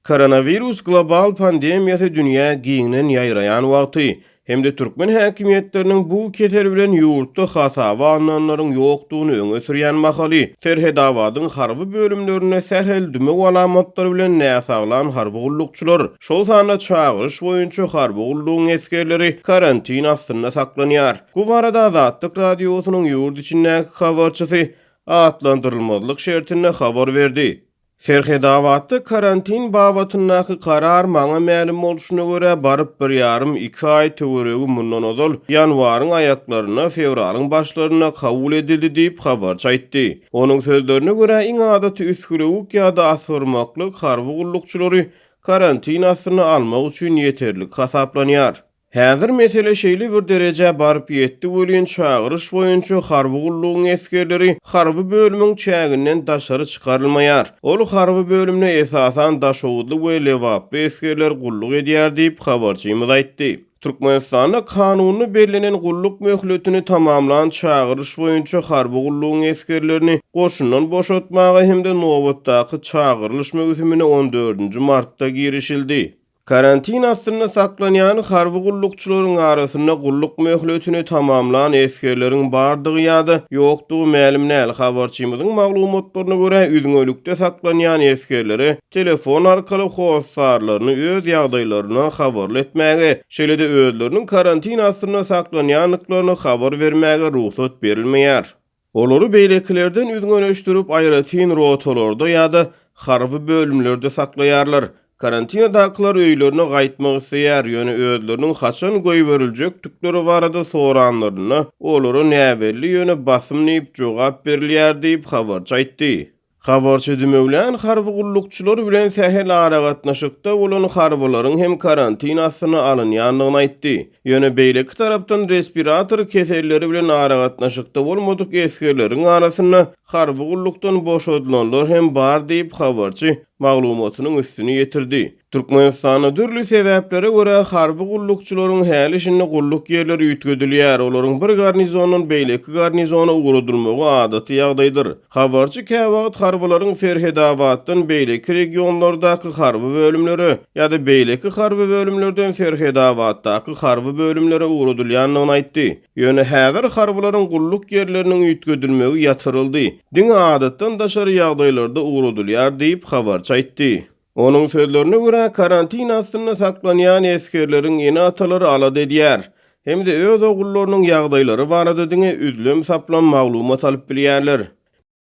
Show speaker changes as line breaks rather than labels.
Koronawirus global pandemiýasy dünýä giňden ýaýraýan wagty hem-de türkmen häkimiýetleriniň bu kesel bilen ýurtda hasaba alnanlaryň ýokdugyny öňe sürýän mahaly, Serhedabadyň harby bölümlerinde sähel dümew alamatlary bilen näsaglan harby gullukçylar, şol sanda çagyryş boýunça harby gullugyň esgerleri karantin astynda saklanýar. Bu barada Azatlyk Radiosynyň ýurt içindäki habarçysy atlandyrylmazlyk şertinde habar berdi. Serhedabatda karantin babatyndaky karar maňa mälim bolşuna görä baryp bir ýarym, iki aý töweregi mundan ozal, ýanwaryň aýaklarynda, fewralyň başlarynda kabul edildi diýip, habarçy aýtdy. Onuň sözlerine görä, iň adaty üsgülewük ýa-da asgyrmaklyk harby gullukçylary karantin astyna almak üçin ýeterlik hasaplanýar. Häzir mesele şeýle bir derejä baryp ýetdi welin, çagyryş boýunça harby gullugyň esgerleri harby bölümiň çäginden daşary çykarylmaýar. Ol harby bölümde esasan daşoguzly we lebaply esgerler gulluk edýär diýip, habarçymyz aýtdy. Türkmenistanda kanunda bellenen gulluk möhletini tamamlan çagyryş boýunça harby gullugyň esgerlerini goşundan boşatmaga hem-de nobatdaky çagyrylyş möwsümine on dördünji martda girişildi. Karantin astynda saklanýan harby gullukçylaryň arasynda gulluk möhletini tamamlan esgerleriň bardygy ýa-da ýokdugy mälim däl. Habarçymyzyň maglumatlaryna görä, üzňelikde saklanýan esgerlere telefon arkaly hossarlaryny öz ýagdaýlaryndan habarly etmäge, şeýle-de özleriniň karantin astynda saklanýandyklaryny habar bermäge rugsat berilmeýär. Olary beýlekilerden üzňeleşdirip, aýratyn rotalarda ýa-da harby bölümlerde saklaýarlar. Karantinadakylar öýlerine gaýtmak isleýär, ýöne özleriniň haçan goýberiljekdikleri barada soranlarynda, olara näbelli, ýöne basym diýip jogap berilýär diýip, habarçy aýtdy. Habarçy dümewlän harby gullukçylar bilen sähel aragatnaşykda bolan harbylaryň hem karantin astyna alynýandygyny aýtdy. Ýöne beýleki tarapdan respirator keselleri bilen aragatnaşykda bolmadyk esgerleriň arasynda harby gullukdan boşadylanlar hem bar diýip, habarçy maglumatynyň üstüni ýetirdi. Türkmenistanda dürli sebäplere görä harby gullukçylaryň häli-şindi gulluk ýerleri üýtgedilýär, olaryň bir garnizondan beýleki garnizona ugradylmagy adaty ýagdaýdyr. Habarçy käwagt harbylaryň Serhedabatdan beýleki regionlardaky harby bölümlere ýa-da beýleki harby bölümlerden Serhedabatdaky harby bölümlere ugradylýandygyny aýtdy. Ýöne häzir harbylaryň gulluk ýerleriniň üýtgedilmegi ýatyryldy, diňe adatdan daşary ýagdaýlarda ugradylýar diýip, habarçy aýtdy. Onuň sözlerine görä, karantin astynda saklanýan esgerleriň ene-atalary alada edýär hem-de öz ogullarynyň ýagdaýlary barada diňe üzlem-saplam maglumat alyp bilýärler.